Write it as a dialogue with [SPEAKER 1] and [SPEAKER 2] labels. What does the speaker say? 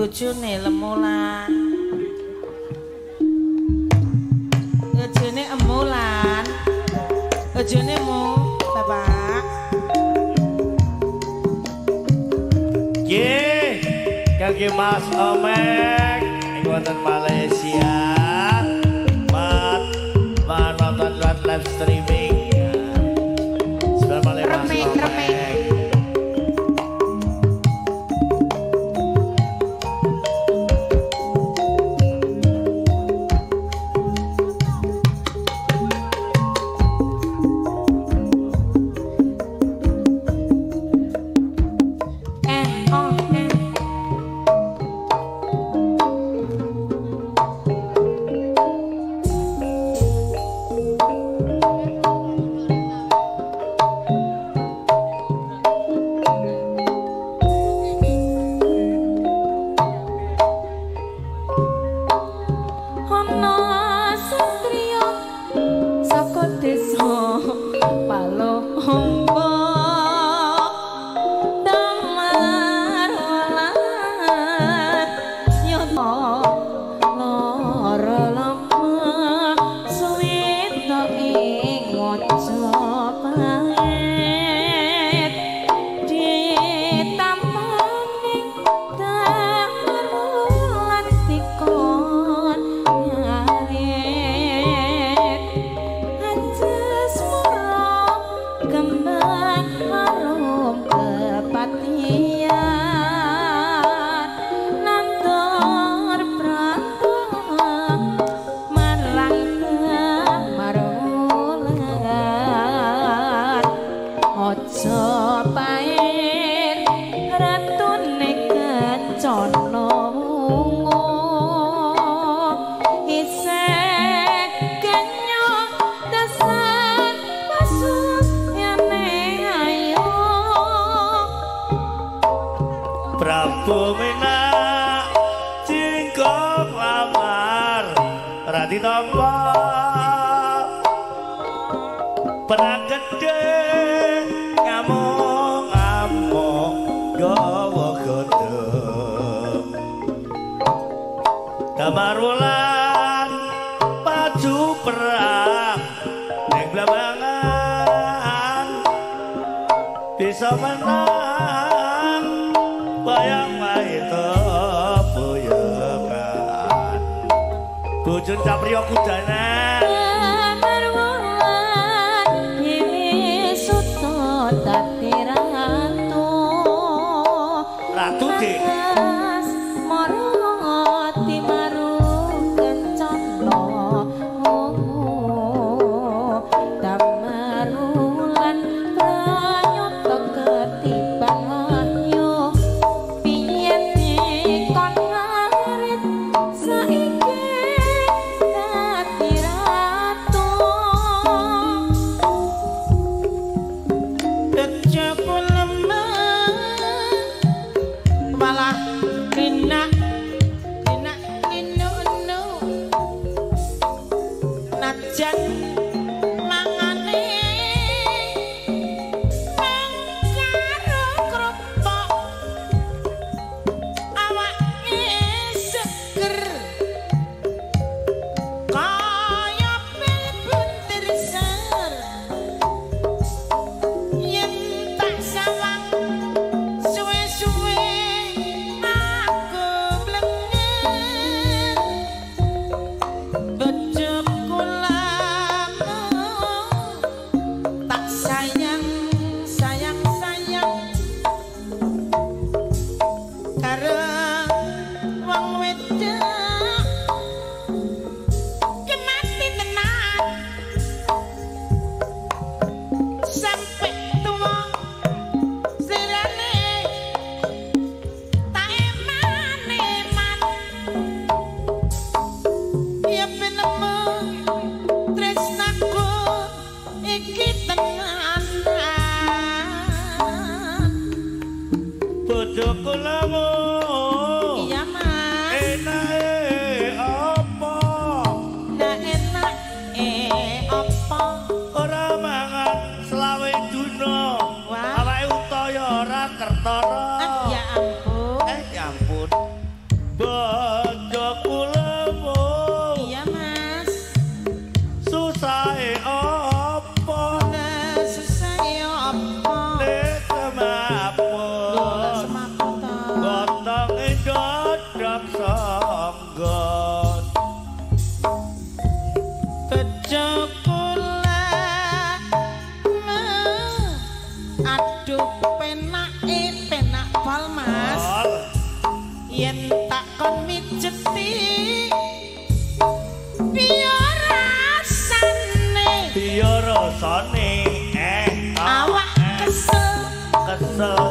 [SPEAKER 1] Bojone lemulan. Bojone emulan. Bojone mu, Bapak.
[SPEAKER 2] Nggih, kangge Mas Omek ing wonten Malaysia. Mat nonton lewat live streaming. Sebentar malih Mas Omek. Prabu Menak jingkong lamar ra ditampa perang gedhe ngamuk-ngamuk gawa godhong Damar Wulan maju perang ning Blambangan bisa menang bayang maito boyokan bojone Capriyo kudanan.
[SPEAKER 1] Damar Wulan dewi suta dadi ratu.
[SPEAKER 2] Ratu Dik. Bojoku lemu.
[SPEAKER 1] Iya, Mas.
[SPEAKER 2] Enake Bojoku lemu.
[SPEAKER 1] Iya, Mas.
[SPEAKER 2] Susahe apa?
[SPEAKER 1] Susahe apa?
[SPEAKER 2] Nek semaput.
[SPEAKER 1] Lho, semaput to.
[SPEAKER 2] Gotonge dodok sanggot.
[SPEAKER 1] Bojoku lemu. Aduh, penake penak pol, Mas. Yen tak kon mijeti piye rasane?
[SPEAKER 2] Piye rasane?
[SPEAKER 1] Awak kesel
[SPEAKER 2] kesel.